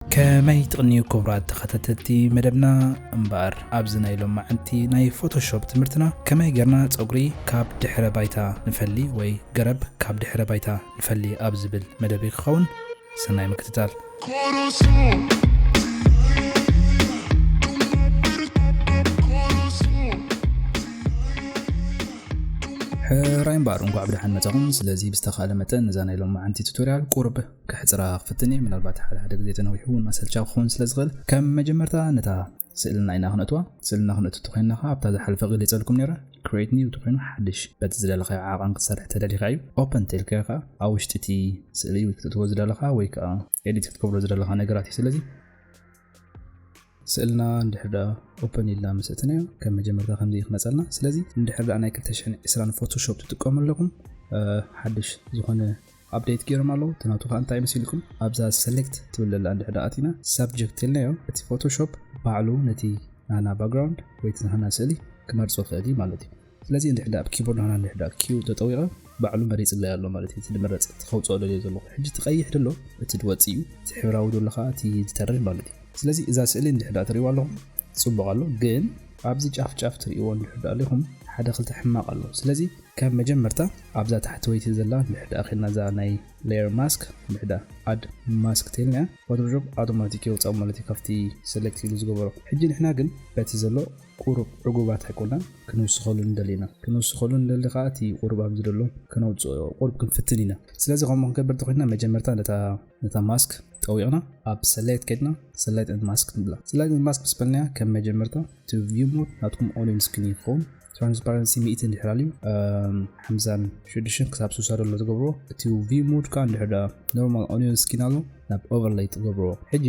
ከመይ ትቕንዩ ክቡራት ተኸታተልቲ መደብና? እምበኣር ኣብዚ ናይ ሎማዓንቲ ናይ ፎቶሾፕ ትምህርትና ከመይ ጌርና ጸጉሪ ካብ ድሕረ ባይታ ንፈሊ ወይ ገረብ ካብ ድሕረ ባይታ ንፈሊ ኣብ ዝብል መደብ እዩ ክኸውን። ሰናይ ምክትታል። ሕራይ እምበኣር እንኳዕ ብደሓን መጻኹም። ስለዚ ብዝተኻለ መጠን ነዛ ናይ ሎማዓንቲ ቱቶሪያል ቁርብ ከሕጽራ ክፍትን እየ። ምናልባት ሓደ ሓደ ግዜ ተነዊሑ እውን ኣሰልቻዊ ክኸውን ስለ ዝኽእል ከም መጀመርታ ነታ ስእልና ኢና ክነእትዋ። ስእልና ክነእቱ ተኾይንና ከኣ ኣብታ ዝሓለፈ ገሊጸልኩም ነይረ። Create new ተኾይኑ ሓድሽ በቲ ዝደለኻዮ ዓቐን ክትሰርሕ ተደሊኻ እዩ። Open ተልካዮ ከኣ ኣብ ውሽጢ እቲ ስእሊ ክትእትዎ ዝደለኻ ወይ ከኣ ኤዲት ክትገብሮ ዝደለኻ ነገራት እዩ። ስለዚ ስእልና እንድሕር ደኣ ኦፐን ኢልና ምስ ኣእተናዮ ከም መጀመርታ ከምዚ እዩ ክመጸልና። ስለዚ እንድሕር ደኣ ናይ ክልተ ሽሕን ዕስራን ፎቶሾፕ ትጥቀሙ ኣለኹም፣ እ፣ ሓድሽ ዝኾነ ኣፕዴት ገይሮም ኣለዉ። እቲ ናቱ ከኣ እንታይ መሲልኩም ኣብዛ ሰሌክት ትብል ዘላ እንድሕር ደኣ ኣቲና ሳብጀክት ኢልናዮ እቲ ፎቶሾፕ ባዕሉ ነቲ ናና ባክግራውንድ ወይ እቲ ናና ስእሊ ክመርጾ ይኽእል እዩ ማለት እዩ። ስለዚ እንድሕር ደኣ ኣብ ኪቦርድ ናና እንድሕር ደኣ ኪው ተጠዊቐ ባዕሉ መሪጽለይ ኣሎ ማለት እዩ። እቲ ዝምረጽ እቲ ከውጽኦ ደልዮ ዘለኹ ሕጂ እቲ ቀይሕ ደሎ እቲ ዝወጽእ እዩ፣ እቲ ሕብራዊ ደሎ ከኣ እቲ ዝተርፍ ማለት እዩ። ስለዚ እዛ ስእሊ እንድሕር ደኣ ትርእይዋ ኣለኹም ጽቡቕ ኣሎ፣ ግን ኣብዚ ጫፍ ጫፍ ትርእይዎ እንድሕር ደኣ ኣለኹም ሓደ ክልተ ሕማቕ ኣሎ። ስለዚ ከም መጀመርታ ኣብዛ ታሕተወይቲ ዘላ እንድሕር ደኣ ኸድና እዛ ናይ ሌየር ማስክ እንድሕር ደኣ ኣድ ማስክ ተልና ፎቶሾፕ ኣውቶማቲክ የውጻእ ማለት እዩ ካብቲ ሰሌክት ኢሉ ዝገበሮ። ሕጂ ንሕና ግን በቲ ዘሎ ቁሩብ ዕጉባት ኣይኮናን፣ ክንውስኸሉ ንደሊ ኢና። ክንውስኸሉ ንደሊ ከኣ እቲ ቁሩብ ኣብዚ ዘሎ ከነውጽኦ ቁሩብ ክንፍትን ኢና። ስለዚ ከምኡ ክንገብር እንተኾይንና መጀመርታ ነታ፣ ነታ ማስክ ጠዊቕና ኣብ ሰሌክት ከድና ሰሌክት ማስክ ንብላ። ሰሌክት ማስክ ምስ በልናያ ከም መጀመርታ እቲ ቪው ሞድ ናትኩም ኦን ስክሪን ይኸውን። ትራንስፓረንሲ ሚእቲ እንድሕር ኣልዩ፣ እም፣ ሓምሳን ሽዱሽተን ክሳብ ስሳ ዘሎ ትገብርዎ። እቲ ቪው ሞድ ከኣ እንድሕር ደኣ ኖርማል ኦን ስክሪን ኣሎ ናብ ኦቨርሌይ ትገብርዎ። ሕጂ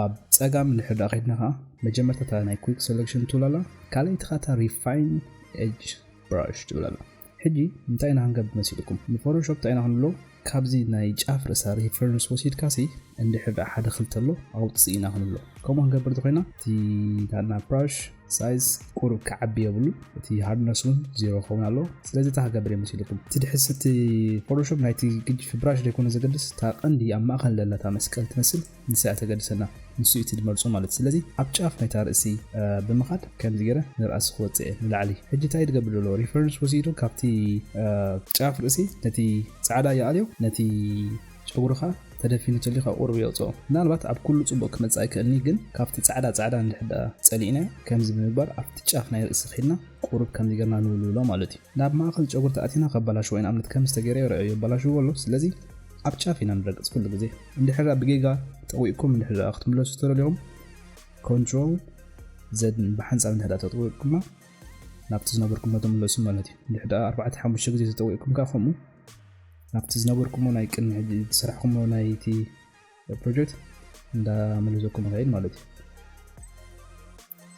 ኣብ ጸጋም እንድሕር ደኣ ከድና ከኣ መጀመርታ እታ ናይ ኩዊክ ሰሌክሽን ቱል ኣላ፣ ካልኣይቲ ከኣ እታ ሪፋይን ኤጅ ብራሽ ትብል ኣላ። ሕጂ እንታይ ኢና ክንገብር መሲልኩም? ንፎቶሾፕ እንታይ ኢና ክንብሎ? ካብዚ ናይ ጫፍ ርእሳ ሪፈረንስ ወሲድካሲ እንድሕር ደኣ ሓደ ክልተ ኣሎ ኣውጽእ ኢና ክንብሎ። ከምኡ ክንገብር እንተኾይና እቲ ናና ብራሽ ሳይዝ ቁሩብ ክዓቢ የብሉ፣ እቲ ሃርድነስ እውን ዜሮ ክኸውን ኣለዎ። ስለዚ እንታይ ክገብር እየ መሲልኩም? እቲ ድሕስ እቲ ፎቶሾፕ ናይቲ ግጅፊ ብራሽ ዘይኮነ ዘገድስ፣ እታ ቀንዲ ኣብ ማእከል ዘላ እታ መስቀል ትመስል ንሳ እያ ተገድሰና። ንሱ እዩ እቲ ዝመርጾ ማለት እዩ። ስለዚ ኣብ ጫፍ ናይታ ርእሲ፣ እ፣ ብምኻድ ከምዚ ገይረ ንርእሲ ክወጽእ እየ ንላዕሊ። ሕጂ እንታይ ድገብር ዘሎ? ሪፈረንስ ወሲዱ ካብቲ፣ እ፣ ጫፍ ርእሲ ነቲ ጻዕዳ ይኣልዮ፣ ነቲ ጨጉሪ ከኣ ተደፊኑ ተልዩ ካብ ቁሩብ የውጽኦ። ምናልባት ኣብ ኩሉ ጽቡቕ ክመጽእ ኣይክእልኒ፣ ግን ካብቲ ጻዕዳ ጻዕዳ እንድሕር ደኣ ጸሊእናዮ፣ ከምዚ ብምግባር ኣብቲ ጫፍ ናይ ርእሲ ኸድና ቁሩብ ከምዚ ገርና ንውልውሎ ማለት እዩ። ናብ ማእከል ጨጉሪ ተኣቲና ከበላሽዎ ኢና። ኣብነት ከም ዝተገይረ ይረኣዩ የበላሽዎ ኣሎ። ስለዚ ኣብ ጫፍ ኢና ንረግጽ ኩሉ ግዜ። እንድሕር ደኣ ብጌጋ ጠዊቕኩም እንድሕር ደኣ ክትምለሱ ተደሊኹም ኮንትሮል ዘድ ብሓንሳብ እንድሕር ደኣ ተጠዊቕኩማ ናብቲ ዝነበርኩሞ ተምለሱ ማለት እዩ። እንድሕር ደኣ ኣርባዕተ ሓሙሽተ ግዜ ተጠዊቕኩም ከኣ ከምኡ ናብቲ ዝነበርኩሞ ናይ ቅድሚ ሕጂ ዝሰራሕኩሞ ናይቲ ፕሮጀክት እንዳመለሰኩም ይኸይድ ማለት እዩ።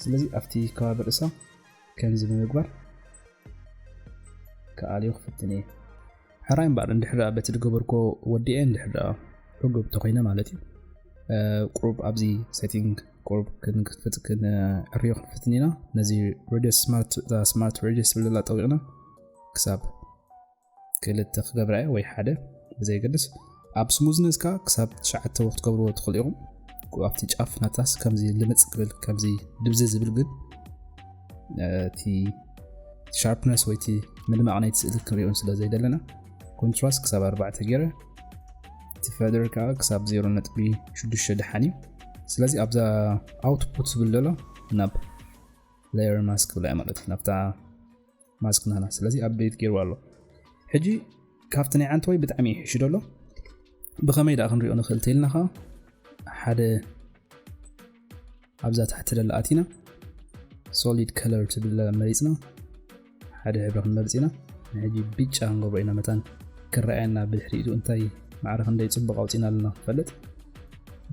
ስለዚ ኣብቲ ከባቢ ርእሳ ከምዚ ብምግባር ክኣልዮ ክፍትን እየ። ሕራይ እምበኣር እንድሕር ደኣ በቲ ዝገበርኮ ወዲኤ እንድሕር ደኣ ዕጉብ ተኾይነ ማለት እዩ። እ፣ ቁሩብ ኣብዚ ሴቲንግ ቁሩብ ክንክፍት፣ ክንዕርዮ ክንፍትን ኢና። ነዚ ሬድየስ ስማርት፣ እዛ ስማርት ሬድየስ ትብል ዘላ ጠዊቕና ክሳብ ክልተ ክገብራ እየ ወይ ሓደ ብዘየገድስ። ኣብ ስሙዝነስ ከኣ ክሳብ ትሽዓተ ክትገብርዎ ትኽእሉ ኢኹም። ኣብቲ ጫፍ ናታስ ከምዚ ልምጽ ክብል፣ ከምዚ ድብዝዝ ዝብል ግን፣ እ፣ እቲ ሻርፕነስ ወይ እቲ ምድማቕ ናይቲ ስእሊ ክንሪኦ ስለ ዘይደለና ኮንትራስት ክሳብ ኣርባዕተ ገይረ፣ እቲ ፈደር ከኣ ክሳብ ዜሮ ነጥቢ ሽዱሽተ ደሓን እዩ። ስለዚ ኣብዛ ኣውትፑት ዝብል ዘሎ ናብ ሌየር ማስክ ብላ ማለት እዩ፣ ናብታ ማስክ ናና። ስለዚ ኣፕዴት ገይርዋ ኣሎ። ሕጂ ካብቲ ናይ ዓንተወይ ብጣዕሚ ይሕሽ ደሎ። ብኸመይ ደኣ ክንሪኦ ንኽእል ተይልና ኸኣ ሓደ ኣብዛ ታሕቲ ደላ ኣቲና ሶሊድ ከለር ትብል መሪጽና ሓደ ሕብሪ ክንመርጽ ኢና። ንሕጂ ብጫ ክንገብሮ ኢና መታን ክረኣየና ብድሕሪቱ እንታይ ማዕረ ክንደይ ጽቡቕ ኣውጺና ኣለና ክፈልጥ።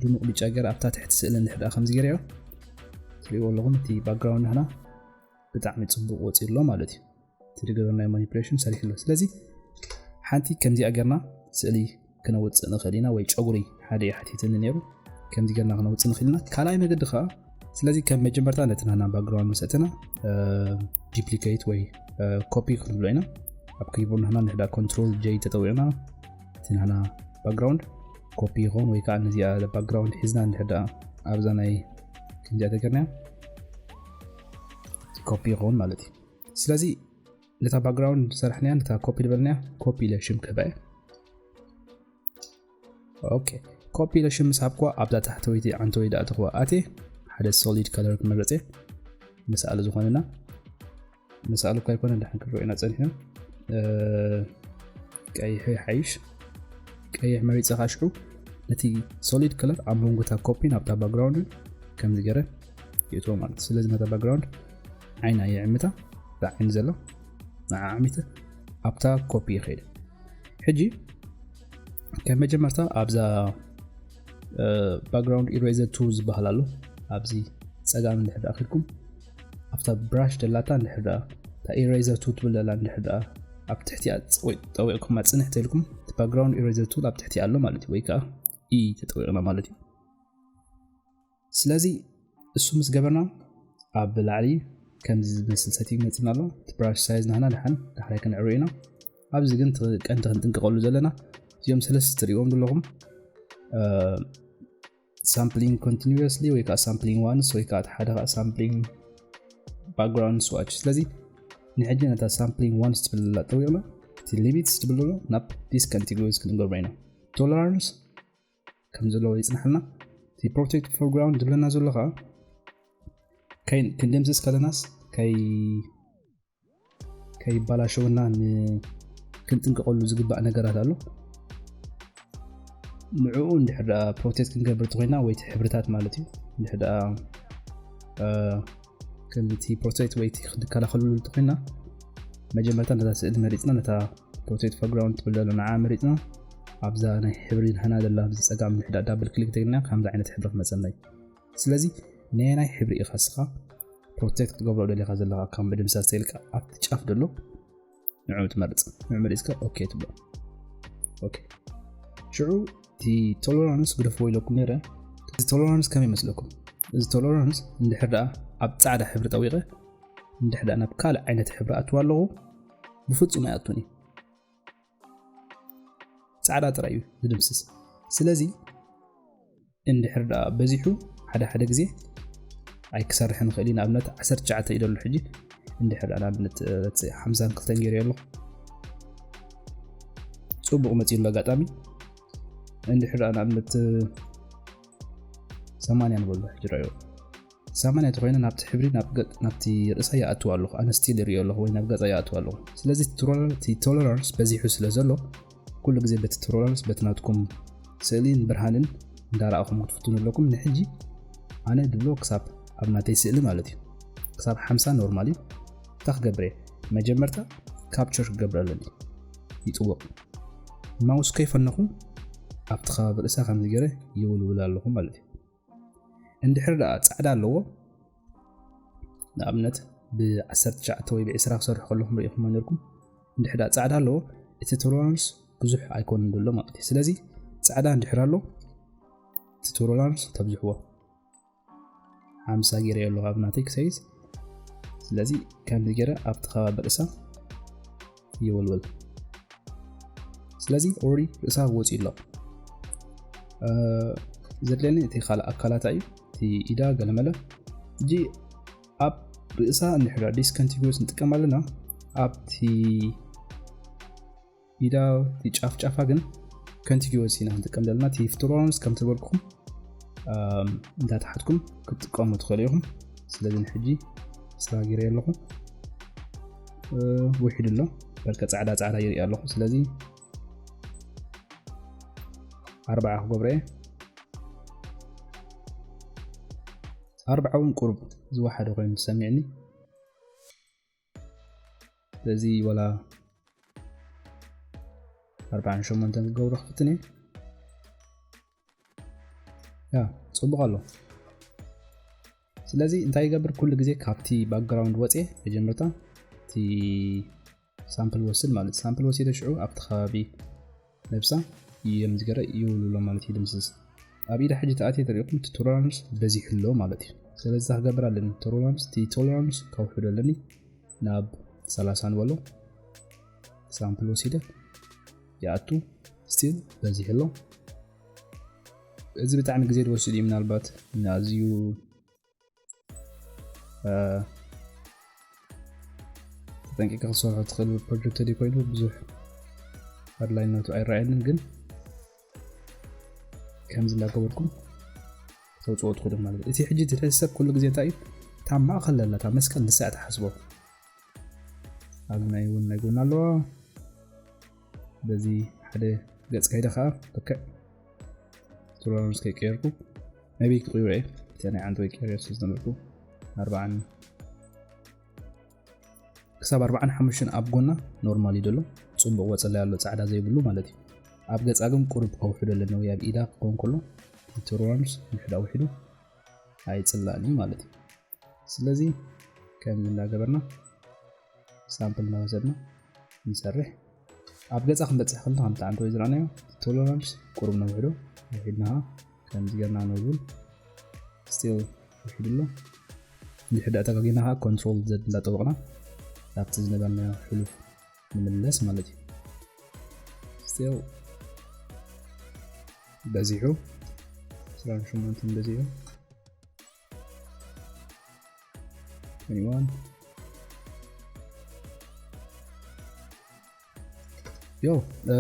ድሙቕ ብጫ ገይረ ኣብታ ትሕቲ ስእሊ እንድሕር ደኣ ከምዚ ገይረዮ ትርእይዎ ኣለኹም። እቲ ባክግራውንድ ናህና ብጣዕሚ ጽቡቕ ወጺኡ ኣሎ ማለት እዩ። እቲ ዝገበርናዮ ማኒፕሌሽን ሰሪሑ ኣሎ። ስለዚ ሓንቲ ከምዚኣ ጌርና ስእሊ ክነውጽእ ንኽእል ኢና፣ ወይ ጨጉሪ ሓደ እዩ ሓቲትኒ ነይሩ። ከምዚ ጌርና ክነውጽእ ንኽእል ኢና። ካልኣይ መገዲ ከኣ፣ ስለዚ ከም መጀመርታ ነቲ ናና ባክግራውንድ ምስ ኣተና፣ እ፣ ዲፕሊኬት ወይ፣ እ፣ ኮፒ ክንብሎ ኢና። ኣብ ኪቦርድ ናህና ንሕዳ ኮንትሮል ጄ ተጠዊቕና እቲ ናና ባክግራውንድ ኮፒ ይኸውን ወይ ከዓ ነዚኣ ባክግራውንድ ሒዝና እንድሕር ደኣ ኣብዛ ናይ ከምዚኣ ተገርና ኮፒ ይኸውን ማለት እዩ። ስለዚ ነታ ባክግራውንድ ዝሰራሕናያ ነታ ኮፒ ዝበልናያ ኮፒ ኢለ ሽም ክህባ እየ። ኦኬ፣ ኮፒ ኢለ ሽም ምስ ሃብኩዋ ኣብዛ ታሕተወይቲ ዓንተወይ ደኣ ትኽዋ ኣትየ ሓደ ሶሊድ ከለር ክመርጽ እየ። ምስኣል ዝኾነና ምስኣል እኳ ኣይኮነ ድሓን ክንሪኦ ኢና ጸኒሕና። ቀይሕ ይሓይሽ። ቀይሕ መሪጸ ካሽዑ ነቲ ሶሊድ ከለር ኣብ መንጎታ ኮፒን ኣብታ ባክግራውንድ ከምዚ ገረ ይእትዎ ማለት እዩ። ስለዚ ነታ ባክግራውንድ ዓይና የዕምታ፣ እዛ ዓይኒ ዘሎ ንዓ ዓሚተ ኣብታ ኮፒ ይኸይድ። ሕጂ ከም መጀመርታ ኣብዛ ባክግራውንድ ኢሬዘር ቱል ዝበሃል ኣሎ። ኣብዚ ጸጋም እንድሕር ደኣ ከድኩም ኣብታ ብራሽ ደላታ እንድሕር ደኣ እታ ኢሬዘር ቱል ትብል ደላ እንድሕር ደኣ ኣብ ትሕቲኣ ጠዊቕኩም ኣጽንሕ ተልኩም እቲ ባክግራውንድ ኢሬዘር ቱል ኣብ ትሕቲ ኣሎ ማለት እዩ፣ ወይ ከዓ ኢ ተጠዊቕና ማለት እዩ። ስለዚ እሱ ምስ ገበርና ኣብ ላዕሊ ከምዚ ዝመስል ሰቲንግ መፅና ኣሎ። እቲ ብራሽ ሳይዝ ናህና ደሓን ዳሕራይ ክንዕሩ ኢና። ኣብዚ ግን ቀንዲ ክንጥንቀቐሉ ዘለና እዚኦም ሰለስተ ትሪእዎም ዘለኹም ሳምፕሊንግ ኮንቲኒስሊ ወይ ከዓ ሳምፕሊንግ ዋንስ ወይ ከዓ ሓደ ከዓ ሳምፕሊንግ ባክግራውንድ ስዋች። ስለዚ ንሕጂ ነታ ሳምፕሊንግ ዋንስ ትብል ጠዊቕና እቲ ሊሚትስ ትብል ዘሎ ናብ ዲስኮንቲኒስ ክንገብሮ ኢና። ቶለራንስ ከም ዘለዎ ይጽናሕልና። እቲ ፕሮቴክት ፎርግራውንድ ዝብለና ዘሎ ከዓ ክንድምስስ ከለናስ ከይባላሸወና ክንጥንቀቐሉ ዝግባእ ነገራት ኣሎ። ንዕኡ እንድሕር ደኣ ፕሮቴክት ክንገብር ተኮይና ወይ ሕብርታት ማለት እዩ እንድሕር ደኣ ከምቲ ፕሮቴክት ወይ ክንከላኸሉ ተኮይና መጀመርታ ነታ ስእሊ መሪፅና ነታ ፕሮቴክት ፎርግራውንድ ትብል ዘሎ ንዓ መሪፅና ኣብዛ ናይ ሕብሪ ንሕና ዘላ ኣብዚ ጸጋም ንሕዳ ዳብል ክሊክ ተግና ከምዚ ዓይነት ሕብሪ ክመጸና እዩ። ስለዚ ናይ ናይ ሕብሪ ኢኻ ስኻ ፕሮቴክት ክትገብሮ ደሊኻ ዘለኻ ካብ ምድምሳስ ተልካ ኣብቲ ጫፍ ደሎ ንዑ ትመርጽ። ንዑ መሪጽካ ኦኬ ትብሎ። ኦኬ ሽዑ እቲ ቶለራንስ ግደፍዎ ኢለኩም ነረ። እዚ ቶለራንስ ከመይ ይመስለኩም? እዚ ቶለራንስ እንድሕር ደኣ ኣብ ጻዕዳ ሕብሪ ጠዊቐ እንድሕር ደኣ ናብ ካልእ ዓይነት ሕብሪ ኣትዋ ኣለኹ ብፍጹም ኣይኣቱን እዩ። ጻዕዳ ጥራይ እዩ ዝድምስስ። ስለዚ እንድሕር ደኣ በዚሑ ሓደ ሓደ ግዜ ኣይክሰርሕን ይኽእል እዩ። ንኣብነት ዓሰርተ ትሽዓተ እዩ ዘሎ ሕጂ። እንድሕር ደኣ ንኣብነት ሓምሳን ክልተን ገይረ ኣለኹ ጽቡቕ መጺኡ ኣሎ ኣጋጣሚ። እንድሕር ደኣ ንኣብነት ሰማንያ ንበሎ ሕጂ ረዮ ሰማንያ ተኮይነ ናብቲ ሕብሪ ናብቲ ርእሳ ይኣትዋ ኣለኹ ኣነ ስቲል ይሪኦ ኣለኹ ወይ ናብ ገጻ ይኣትዋ ኣለኹ። ስለዚ ቶለራንስ በዚሑ ስለ ዘሎ ኩሉ ግዜ በቲ ቶለራንስ በቲ ናትኩም ስእሊን ብርሃንን እንዳረኣኹም ክትፍትኑ ኣለኩም። ንሕጂ ኣነ ድብሎ ክሳብ ኣብ ናተይ ስእሊ ማለት እዩ ክሳብ ሓምሳ ኖርማል እዩ። እንታይ ክገብር እየ? መጀመርታ ካፕቸር ክገብር ኣለኒ። ይጥወቕ ማውስ ከይፈነኹ ኣብቲ ከባቢ ርእሳ ከምዚ ገይረ ይውልውል ኣለኹ ማለት እዩ። እንድሕር ደኣ ጻዕዳ ኣለዎ ንኣብነት ብ19 ወይ ብ20 ክሰርሕ ከለኹም ርኢኹም ነርኩም። እንድሕር ደኣ ጻዕዳ ኣለዎ እቲ ቶለራንስ ብዙሕ ኣይኮንን ዘሎ ማለት እዩ። ስለዚ ጻዕዳ እንድሕር ኣሎ እቲ ቶለራንስ ተብዝሕዎ ሓምሳ ገይረ ኣለኹ ኣብ ናተይ ክሳይዝ። ስለዚ ከምዚ ገይረ ኣብቲ ከባቢ ርእሳ ይወልወል። ስለዚ ኦሪ ርእሳ ወፂ ኣሎ። ዘድለኒ እቲ ካልእ ኣካላታ እዩ እቲ ኢዳ ገለመለ እጂ ኣብ ርእሳ እንድሕር ዲስኮንቲኒስ ንጥቀም ኣለና ኣብቲ ኢዳ እቲ ጫፍ ጫፋ ግን ኮንቲኒስ ኢና ክንጥቀም ዘለና። እቲ ቶለራንስ ከም ዝበልኩኹም እንዳተሓትኩም ክትጥቀሙ ትኽእሉ ኢኹም። ስለዚ ንሕጂ ስራ ገይረ ኣለኹ ውሒድ ኣሎ በልከ ጻዕዳ ጻዕዳ ይርኢ ኣለኹ። ስለዚ ኣርባዓ ክገብረ እየ። ኣርባዓ እውን ቁሩብ ዝወሓደ ኮይኑ ተሰሚዕኒ። ስለዚ ወላ ኣርባዓን ሸሞንተን ክገብሮ ክፍትን እየ። ያ ጽቡቕ ኣሎ። ስለዚ እንታይ ይገብር? ኩሉ ግዜ ካብቲ ባክግራውንድ ወፅየ መጀመርታ እቲ ሳምፕል ወስድ ማለት ሳምፕል ወሲደ ሽዑ ኣብቲ ከባቢ ነብሳ እዮም ዝገረ ይውልሎ ማለት እዩ ድምስስ ኣብ ኢዳ ሕጂ ተኣትየ ተሪእኩም እቲ ቶለራንስ በዚሑ ኣሎ ማለት እዩ። ስለዚ ክገብር ኣለኒ ቶለራንስ እቲ ቶለራንስ ከውሕዶ ኣለኒ ናብ ሰላሳ ንበሎ ሳምፕል ወሲደ ይኣቱ ስቲል በዚሑ ኣሎ። እዚ ብጣዕሚ ግዜ ዝወስድ እዩ። ምናልባት ንኣዝዩ ተጠንቂቀ ክትሰርሖ ትኽእል ፕሮጀክት ተደይ ኮይኑ ብዙሕ ኣድላይነቱ ኣይረኣየንን፣ ግን ከምዚ እንዳገበርኩም ተውፅኦ ትኽእሉ ማለት እዩ። እቲ ሕጂ እቲ ሰብ ኩሉ ግዜ እንታይ እዩ፣ እታ ማእኸል ዘላ እታ መስቀል ንሳ እያ ትሓስቦ። ኣብዚ ናይ እውን ናይ ጎና ኣለዋ። በዚ ሓደ ገጽ ከይደ ከዓ ልክዕ ቶለራንስ ከይቀየርኩ፣ maybe ክቕይሮ እየ። እቲ ናይ ዓንተወይ ቀይረ ስለ ዝነበርኩ ኣርባዓን ክሳብ ኣርባዓን ሓሙሽተን ኣብ ጎና ኖርማል እዩ ዘሎ። ጽቡቕ ወጽላ ያለው ጻዕዳ ዘይብሉ ማለት እዩ። ኣብ ገጻ ግን ቁሩብ ከውሕዶ ኣለና ወይ ኣብ ኢዳ ክኸውን ከሎ ቶለራንስ እንድሕዳ ውሒዱ ኣይጽላእን እዩ ማለት እዩ። ስለዚ ከምዚ እንዳገበርና ሳምፕል እናወሰድና ንሰርሕ። ኣብ ገጻ ክንበጽሕ ከለና ከምቲ ዓንተወይ ዝረኣናዮ ቶለራንስ ቁሩብ ነውሕዶ፣ ውሒድና ከምዚ ጌርና ነውብል። ስቲል ውሒዱ ኣሎ። እንድሕር ደኣ ተጋጊና ከዓ ኮንትሮል ዘድ እንዳጠወቕና ናብቲ ዝነበርናዮ ሕሉፍ ንምለስ ማለት እዩ። ስቲል በዚሑ፣ ዕስራን ሸሞንተን በዚሑ። ትዌንቲ ዋን። ዮ፣ እ፣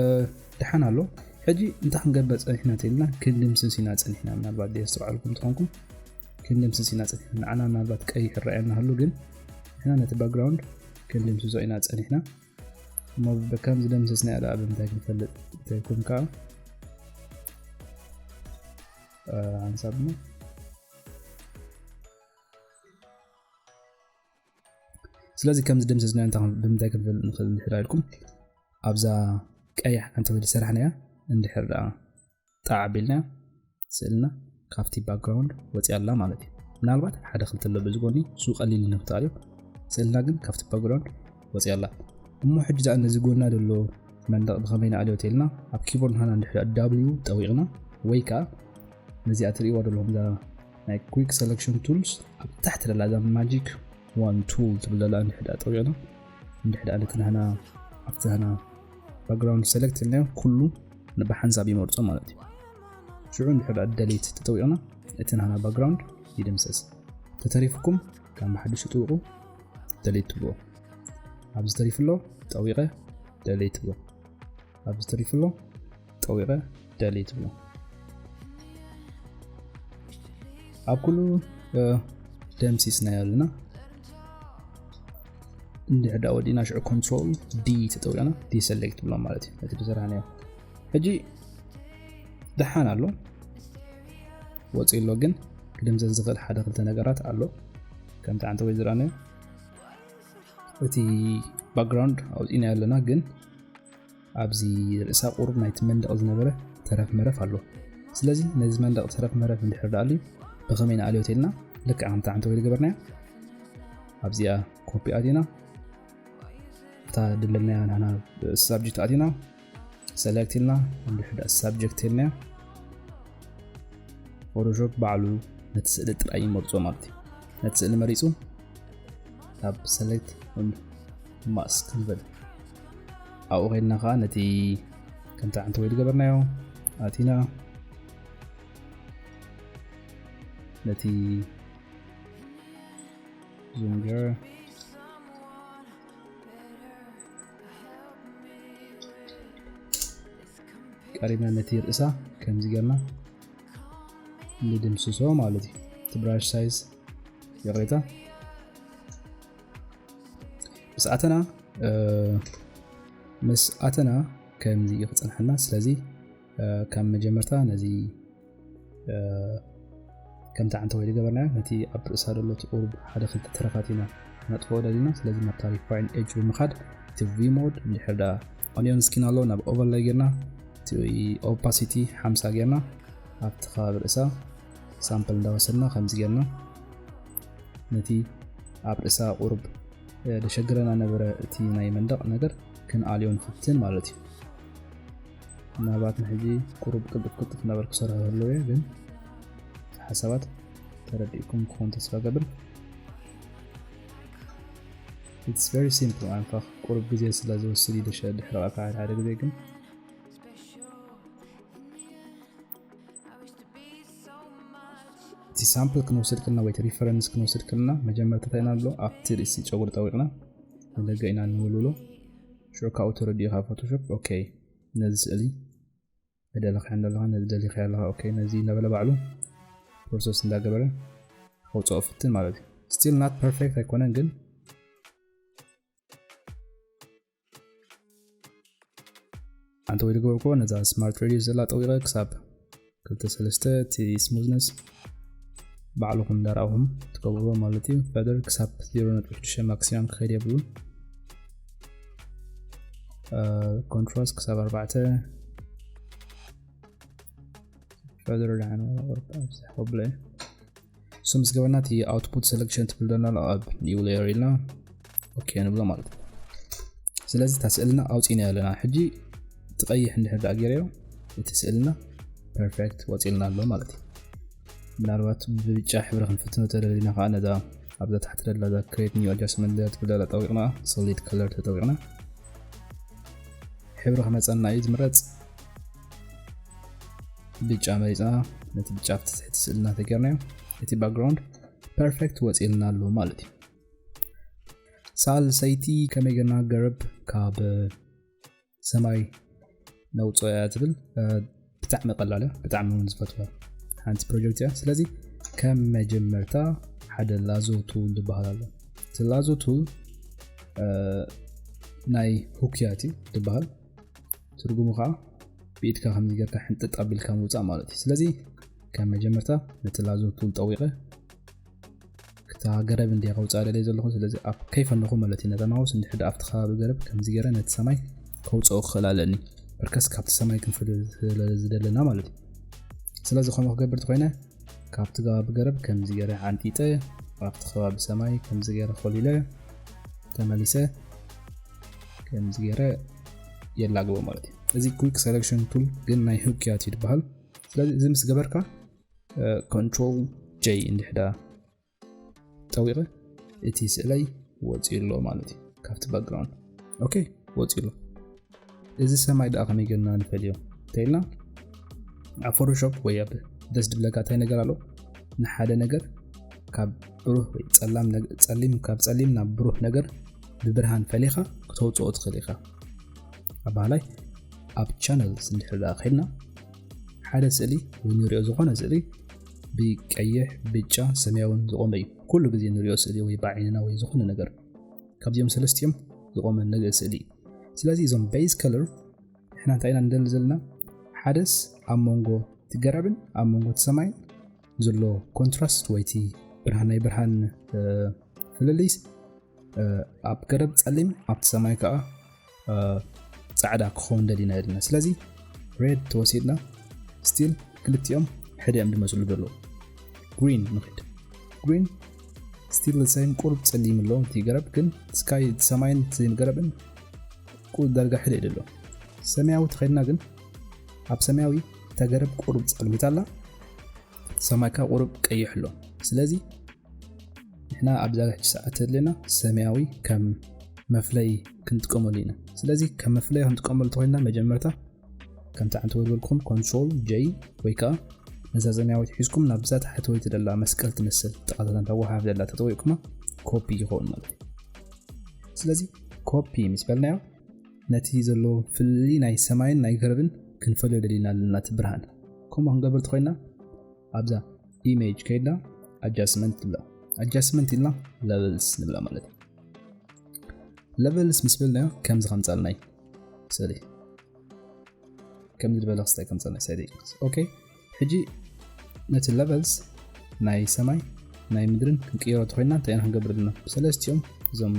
ደሓን ኣሎ። ሕጂ እንታይ ክንገብር ጸኒሕና ተልና፣ ክንድምስስ ኢና ጸኒሕና። ምናልባት ደየስተውዓልኩም ትኾንኩም፣ ክንድምስስ ኢና ጸኒሕና። ንዓና ምናልባት ቀይሕ ይረኣየና ህሉ፣ ግን ንሕና ነቲ ባክግራውንድ ክንድምስሶ ኢና ጸኒሕና። እሞ በከም ዝደምሰስና ያለ ኣብ ምንታይ ክንፈልጥ እንተይኩም ከኣ፣ እ፣ ሓንሳብ እሞ ስለዚ ከም ዝደምሰስና እንታይ ከም-፣ ብምንታይ ክንፈልጥ ንኽእል እንድሕር ኢልኩም፣ ኣብዛ ቀያሕ ዓንተወይ ዝሰራሕናያ እንድሕር ደኣ ጣዕ ኣቢልና ስእልና ካብቲ ባክግራውንድ ወፂኣ ኣላ ማለት እዩ። ምናልባት ሓደ ክልተ ኣሎ በዚ ጎኒ፣ እሱ ቀሊል ንክትኣልዮ፣ ስእልና ግን ካብቲ ባክግራውንድ ወፂኣ ኣላ። እሞ ሕጂ ደኣ ነዚ ጎና ዘሎ መንደቕ ብኸመይ ንኣልዮ ተልና፣ ኣብ ኪቦርድ ሃና እንድሕር ደኣ ዳብሊዩ ጠዊቕና ወይ ከዓ ነዚኣ ትርእይዋ ዘለኹም እዛ ናይ ኩዊክ ሰለክሽን ቱልስ ኣብ ታሕቲ ደላ እዛ ማጂክ ዋን ቱል ትብል ደላ እንድሕር ደኣ ጠዊቕና፣ እንድሕር ደኣ ነቲ ናህና ኣብቲ ናህና ባክግራውንድ ሰለክት ኢልናዮ ኩሉ ብሓንሳብ ይመርጾ ማለት እዩ። ሽዑ እንድሕር ደኣ ደሊት ተጠዊቕና እቲ ናህና ባክግራውንድ ይድምሰስ። ተተሪፍኩም ካብ ሓድሽ ጥውቑ ደሊት ትብልዎ። ኣብዚ ተሪፉ ኣሎ ጠዊቐ ደሊት ትብሎ። ኣብዚ ተሪፉ ኣሎ ጠዊቐ ደሊት ትብሎ። ኣብ ኩሉ፣ እ፣ ደምሲስናዮ ኣለና። እንድሕር ደኣ ወዲእና ሽዑ ኮንትሮል ዲ ተጠዊቕና ዲሰሌክት ትብሎ ማለት እዩ። ነቲ ዝሰራሕናዮ። ሕጂ ደሓን ኣሎ። ወፂኡ ኣሎ ግን ክድምሰስ ዝኽእል ሓደ ክልተ ነገራት ኣሎ። ከምቲ ዓንተወይ ዝረኣናዮ እቲ ባክግራውንድ ኣውፂእናዮ ኣለና፣ ግን ኣብዚ ርእሳ ቁሩብ ናይቲ መንደቕ ዝነበረ ተረፍ መረፍ ኣሎ። ስለዚ ነዚ መንደቕ ተረፍ መረፍ እንድሕር ደኣ ኣልዩ ብኸመይ ንኣልዮ ተልና ልክዕ ከምቲ ዓንተወይ ዝገበርናዮ ኣብዚኣ ኮፒ ኣቲና እታ ድለናያ ናና ሳብጀክት ኣቲና ሰሌክት ኢልና እንድሕር ደኣ ሳብጀክት ኢልና ፎቶሾፕ ባዕሉ ነቲ ስእሊ ጥራይ ይመርጾ ማለት እዩ። ነቲ ስእሊ መሪጹ ኣብ ሰሌክት ማስክ ንበል። ኣብኡ ከይድና ከዓ ነቲ ከምቲ ዓንተወይ ዝገበርናዮ ኣቲና ነቲ ዙም ገይረ ቀሪብና ነቲ ርእሳ ከምዚ ጌርና ንድምስሶ ማለት እዩ። እቲ ብራሽ ሳይዝ ይቕሬታ ምስ ኣተና፣ እ፣ ምስ ኣተና ከምዚ እዩ ክጸንሓና። ስለዚ፣ እ፣ ካብ መጀመርታ ነዚ፣ እ፣ ከምቲ ዓንተወይ ዝገበርናዮ ነቲ ኣብ ርእሳ ዘሎ እቲ ቁሩብ ሓደ ክልተ ተረፋት ኢና ነጥፍኦ ደሊና። ስለዚ ናብታ ሪፋይን ኤጅ ብምኻድ እቲ ቪ ሞድ እንድሕር ደኣ ኦኒዮን ስኪን ኣሎ ናብ ኦቨርላይ ጌርና እቲ ኦፓሲቲ ሓምሳ ጌርና ኣብቲ ከባቢ ርእሳ ሳምፕል እንዳወሰድና ከምዚ ጌርና ነቲ ኣብ ርእሳ ቁሩብ፣ እ፣ ደሸግረና ነበረ እቲ ናይ መንደቕ ነገር ክንኣልዮ ንፍትን ማለት እዩ። ምናልባት ንሕጂ ቁሩብ ቅልጥፍ ቅልጥፍ እናበልኩ ክሰርሖ ከለዉ እየ፣ ግን ሓሳባት ተረዲእኩም ክኾን ተስፋ ገብር። It's very simple። ኣንፋ ቁሩብ ግዜ ስለ ዝወስድ እዩ ደሸ-፣ ድሕሪ ቃልካ ሓደ ሓደ ግዜ ግን እቲ ሳምፕል ክንወስድ ከለና ወይ reference ክንወስድ ከለና መጀመርታ እንታይ ኢና ንብሎ? ኣብቲ ርእሲ ጨጉሪ ጠዊቕና ንደገ ኢና ንወልውሎ። ሽዑ ካብኡ ተረዲኡ ካብ ፎቶሾፕ okay ነዚ ስእሊ ደለኻ እንደለኻ ነዚ ደሊኻ ኣለኻ okay ነዚ እናበለ ባዕሉ process እንዳገበረ ከውፅኦ ፍትን ማለት እዩ። Still not perfect ኣይኮነን ግን ኣንተ ወይ ዝገበርኩዎ ነዛ smart radius ዘላ ጠዊቐ ክሳብ ክልተ ሰለስተ እቲ smoothness ባዕልኹም እንዳረኣኹም ትገብርዎ ማለት እዩ። Feather ክሳብ ዜሮ ነጥቢ ሽዱሽተ maximum ክኸይድ የብሉን። Contrast ክሳብ ኣርባዕተ Feather ደሓን ወላ ቁርብ ኣብዝሕ ወብለ እሱ ምስ ገበና እቲ output selection ትብል ደና ኣብ new layer ኢልና okay ንብሎ ማለት እዩ። ስለዚ እታ ስእልና ኣውፂና ኣለና። ሕጂ እቲ ቀይሕ እንድሕር ደኣ ገይረዮ እቲ ስእልና perfect ወፂልና ኣሎ ማለት እዩ። ምናልባት ብብጫ ሕብሪ ክንፍትኖ ተደሊና ከዓ ነዛ ኣብዛ ታሕቲ ደላ create new adjustment layer ትብል ደላ ጠዊቕና solid color ተጠዊቕና ሕብሪ ክመፀና እዩ ዝምረፅ። ብጫ መሪፅና ነቲ ብጫ ኣብቲ ትሕቲ ስእልና ተገርናዮ እቲ background perfect ወፂልና ኣሎ ማለት እዩ። ሳልሰይቲ ከመይ ገርና ገረብ ካብ ሰማይ ነውፅኦ እያ ትብል። ብጣዕሚ ቀላል እያ፣ ብጣዕሚ እውን ዝፈትዋ ሓንቲ project እያ። ስለዚ ከም መጀመርታ ሓደ lasso tool ዝበሃል ኣሎ። እቲ lasso tool ናይ hook ያት እዩ ዝበሃል። ትርጉሙ ከዓ ብኢድካ ከምዚ ጌርካ ሕንጥጥ ኣቢልካ ምውፃእ ማለት እዩ። ስለዚ ከም መጀመርታ ነቲ lasso tool ጠዊቐ ክታ ገረብ እንዲያ ከውፅኣ ደለየ ዘለኹ። ስለዚ ኣብ ከይፈነኹ ማለት እዩ ነታ mouse እንድሕር ኣብቲ ከባቢ ገረብ ከምዚ ገይረ ነቲ ሰማይ ከውፅኦ ክኽእል ኣለኒ። በርከስ ካብቲ ሰማይ ክንፈልዮ ስለ ዝደለና ማለት እዩ። ስለዚ ከምኡ ክገብር ተኮይነ ካብቲ ከባቢ ገረብ ከምዚ ገይረ ዓንጢጠ ኣብቲ ከባቢ ሰማይ ከምዚ ገይረ ኮሊለ ተመሊሰ ከምዚ ገይረ የላግቦ ማለት እዩ። እዚ quick selection tool ግን ናይ hook ያት እዩ ዝበሃል። ስለዚ እዚ ምስ ገበርካ control J እንድሕዳ ጠዊቐ እቲ ስእለይ ወፂኡ ኣሎ ማለት እዩ ካብቲ background okay ወፂኡ ኣሎ። እዚ ሰማይ ደኣ ከመይ ጌርና ንፈልዮ እንተኢልና ኣብ ፎቶሾፕ ወይ ኣብ ደስ ድብለካ እንታይ ነገር ኣሎ ንሓደ ነገር ካብ ብሩህ ወይ ጸላም ጸሊም ካብ ጸሊም ናብ ብሩህ ነገር ብብርሃን ፈሊኻ ክተውፅኦ ትኽእል ኢኻ። ኣባህላይ ኣብ channels እንድሕር ደኣ ከይድና ሓደ ስእሊ ወይ ንሪኦ ዝኾነ ስእሊ ብቀይሕ ብጫ ሰማያውን ዝቆመ እዩ። ኩሉ ግዜ ንሪኦ ስእሊ ወይ ብዓይንና ወይ ዝኾነ ነገር ካብዚኦም ሰለስቲኦም ዝቆመ ነገር ስእሊ እዩ። ስለዚ እዞም base color ንሕና እንታይ ኢና ንደሊ ዘለና? ሓደስ ኣብ መንጎ እቲ ገረብን ኣብ መንጎ እቲ ሰማይን ዘሎ contrast ወይ እቲ ብርሃን ናይ ብርሃን ፍልልይስ ኣብ ገረብ ጸሊም ኣብቲ ሰማይ ከዓ ጻዕዳ ክኸውን ደሊና የድልና። ስለዚ red ተወሲድና still ክልቲኦም ሕደ እዮም ዝመስሉ ዘለዉ። Green ንኽድ green still the same ቁሩብ ጸሊም ኣሎ እቲ ገረብ ግን sky ሰማይን እቲ ገረብን ቁሩብ ዳርጋ ሕደ እዩ ዘሎ። ሰማያዊ ተኸድና ግን ኣብ ሰማያዊ እታ ገረብ ቁሩብ ጸልሚት ኣላ ሰማይ ከዓ ቁሩብ ቀይሕ ኣሎ። ስለዚ ንሕና ኣብዛ ሕጂ ሰዓት ተድልየና ሰማያዊ ከም መፍለይ ክንጥቀመሉ ኢና። ስለዚ ከም መፍለይ ክንጥቀመሉ ተኮይንና መጀመርታ ከምቲ ዓንተ ወድበልኩም control J ወይ ከዓ ነዛ ሰማያዊት ሒዝኩም ናብዛ ታሕተወይቲ ደላ መስቀል ትመስል ጥቓታታ እንታወሓፍ ደላ ተጠዊቕኩማ ኮፒ ይኸውን ማለት እዩ። ስለዚ ኮፒ ምስ በልናዮ ነቲ ዘሎ ፍልልይ ናይ ሰማይን ናይ ገረብን ክንፈልዮ ደሊና ኣለና እቲ ብርሃን። ከምኡ ክንገብር ተኮይንና ኣብዛ image ከይድና adjustment ንብላ adjustment ኢልና levels ንብላ ማለት እዩ። Levels ምስ በልናዮ ከምዚ ከምፃልና እዩ ስእሊ ከምዚ ዝበለ ክስታይ ከምፃልና እዩ okay ሕጂ ነቲ levels ናይ ሰማይ ናይ ምድርን ክንቅይሮ ተኮይና እንታይ ኢና ክንገብር ኣለና? ብሰለስቲኦም እዞም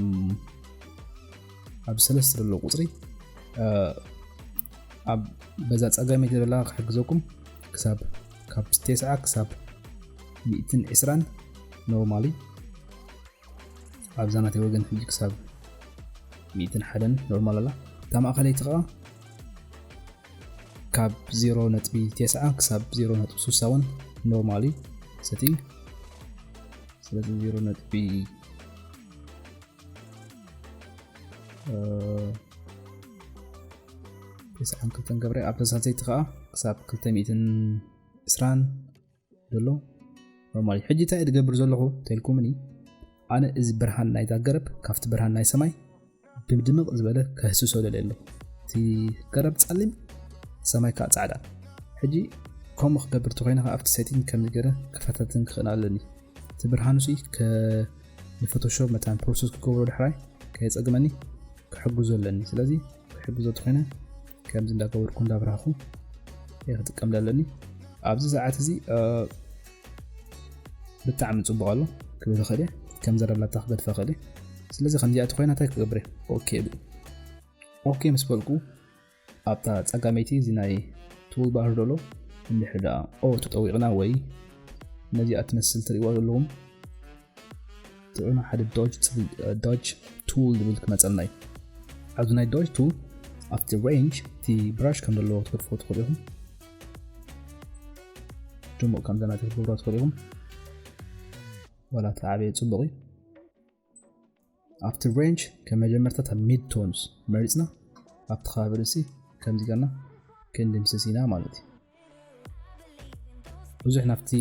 ኣብ ሰለስተ ዘለዉ ቁፅሪ ኣብ በዛ ፀጋመይቲ ደላ ክሕግዘኩም ክሳብ ካብ ተስዓ ክሳብ ሚእትን ዕስራን normally ኣብዛ ናተይ ወገን ሕጂ ክሳብ ሚእትን ሓደን normal ኣላ። እታ ማእኸለይቲ ከዓ ካብ ዜሮ ነጥቢ ተስዓ ክሳብ ዜሮ ነጥቢ ስሳ እውን normally setting ስለዚ ዜሮ ነጥቢ ተስዓን ክልተን ገብረ ኣብ ተሳተይቲ ከዓ ክሳብ ክልተ ሚእትን ዕስራን ዘሎ ኖርማሊ ሕጂ እንታይ ዝገብር ዘለኹ ተልኩምኒ፣ ኣነ እዚ ብርሃን ናይዛ ገረብ ካብቲ ብርሃን ናይ ሰማይ ብድምቕ ዝበለ ከህስሶ ደልየ ኣለኹ። እቲ ገረብ ጸሊም፣ ሰማይ ከዓ ጻዕዳ። ሕጂ ከምኡ ክገብር ተኮይነ ከዓ ኣብቲ ሴቲንግ ከምዚ ገይረ ክፈታትን ክኽእል ኣለኒ። እቲ ብርሃኑ ሲ ንፎቶሾፕ መታን ፕሮሰስ ክገብሮ ድሕራይ ከየጸግመኒ ክሕግዞ ኣለኒ። ስለዚ ክሕግዞ ተኮይነ ከምዚ እንዳገበርኩ እንዳብራህኩ እየ ክጥቀም ኣለኒ። ኣብዚ ሰዓት እዚ ብጣዕሚ ጽቡቕ ኣሎ ክብል ይኽእል እየ። ከም ዘለላታ ክገድፋ ይኽእል እየ። ስለዚ ከምዚኣ ተኮይና እንታይ ክገብር እየ? ኦኬ እብል። ኦኬ ምስ በልኩ ኣብታ ጸጋመይቲ እዚ ናይ ቱል ባር ዘሎ እንድሕር ደኣ ኦ ተጠዊቕና ወይ ነዚኣ ትመስል ትርእይዋ ዘለኹም ትዑና ሓደ ዶጅ ቱል ዝብል ክመጸልና እዩ። ኣብዚ ናይ ዶጅ ቱል ኣብቲ ሬንጅ እቲ ብራሽ ከም ዘለዎ ክትገድፎ ትኽእሉ ኢኹም። ድሙቕ ከም ዘናተ ክትገብሮ ትኽእሉ ኢኹም። ዋላ ተዓበየ ጽቡቕ እዩ። ኣብቲ ሬንጅ ከም መጀመርታ ሚድ ቶንስ መሪጽና ኣብቲ ከባቢ ርእሲ ከምዚ ገርና ክንድምስስ ኢና ማለት እዩ። ብዙሕ ናብቲ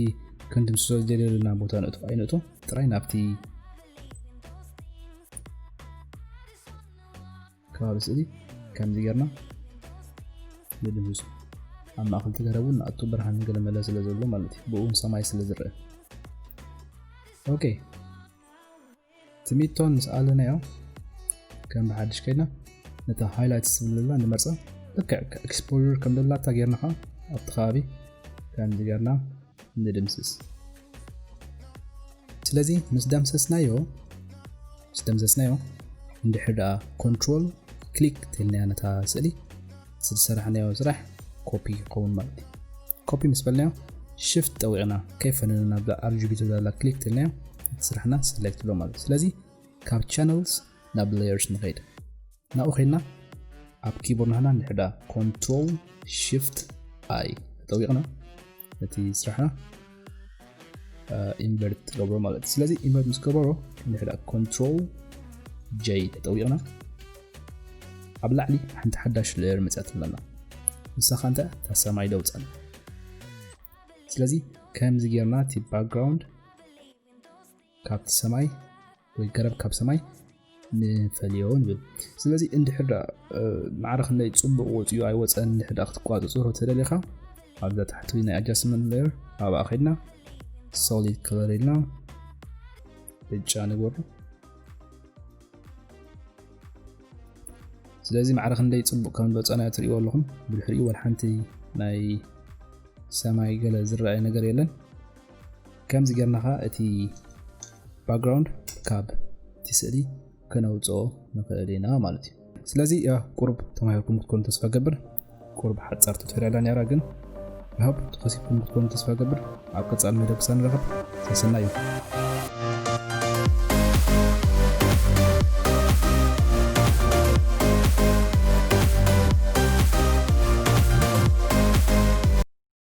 ክንድምስሶ ዝደልየሉና ቦታ ንእቶ ኣይንእቶ፣ ጥራይ ናብቲ ከባቢ ስእሊ ከምዚ ገርና ንድምስሶ። ኣብ ማእከል እቲ ገረብ እውን ንኣቱ ብርሃን ገለመለ ስለ ዘሎ ማለት እዩ፣ ብእውን ሰማይ ስለ ዝረአ። ኦኬ፣ እቲ ሚድ ቶን ምስ ኣለናዮ ከም ብሓድሽ ከይድና ነታ ሃይላይትስ ዝብለላ ንመርጻ። ልክዕ ኤክስፖር ከም ደላታ ጌርና ከዓ ኣብቲ ከባቢ ከምዚ ጌርና ንድምስስ። ስለዚ ምስ ደምሰስናዮ ምስ ደምሰስናዮ እንድሕር ደኣ ኮንትሮል ክሊክ ተልናያ ነታ ስእሊ ዝሰራሕናዮ ስራሕ ኮፒ ክኸውን ማለት እዩ። ኮፒ ምስ በልናዮ ሽፍት ጠዊቕና ከይፈነና ብዛ ኣርጂቢ ትብላላ ክሊክ ተልናዮ እቲ ስራሕና ሰሌክት ብሎ ማለት እዩ። ስለዚ ካብ ቻነልስ ናብ ሌየርስ ንኸይድ። ናብኡ ከይድና ኣብ ኪቦርድ ናህና እንድሕር ደኣ ኮንትሮል ሽፍት ኣይ ተጠዊቕና እቲ ስራሕና ኢንቨርት ትገብሮ ማለት እዩ። ስለዚ ኢንቨርት ምስ ገበሮ እንድሕር ደኣ ኮንትሮል ጄ ተጠዊቕና ኣብ ላዕሊ ሓንቲ ሓዳሽ ሌየር መፅያትለና። ንሳ ከዓ እንታይ እታ ሰማይ ደውፀን። ስለዚ ከምዚ ጌርና እቲ ባክግራውንድ ካብቲ ሰማይ ወይ ገረብ ካብ ሰማይ ንፈልዮ ንብል። ስለዚ እንድሕር ደኣ ማዕረ ክንደይ ጽቡቕ ወጽዩ ኣይወጸን እንድሕር ደኣ ክትቋጽጽሮ ተደሊኻ ኣብዛ ታሕቲ ናይ ኣጃስትመንት ሌየር ኣብኣ ከድና ሶሊድ ከለር ኢልና ብጫ ንገብሮ። ስለዚ ማዕረ ክንደይ ጽቡቕ ከም ዝወጸና ትርእይዎ ኣለኹም። ብድሕሪኡ ወላ ሓንቲ ናይ ሰማይ ገለ ዝረኣይ ነገር የለን። ከምዚ ጌርና ኸዓ እቲ ባክግራውንድ ካብ እቲ ስእሊ ከነውፅኦ ንኽእል ኢና ማለት እዩ። ስለዚ ያ ቁሩብ ተማሂርኩም ክትኮኑ ተስፋ ገብር። ቁሩብ ሓፃር ቱቶሪያል ነይራ፣ ግን ሆፕ ተኸሲብኩም ክትኮኑ ተስፋ ገብር። ኣብ ቀፃሊ መደብ ክሳብ ንራኸብ ሰሰና እዩ።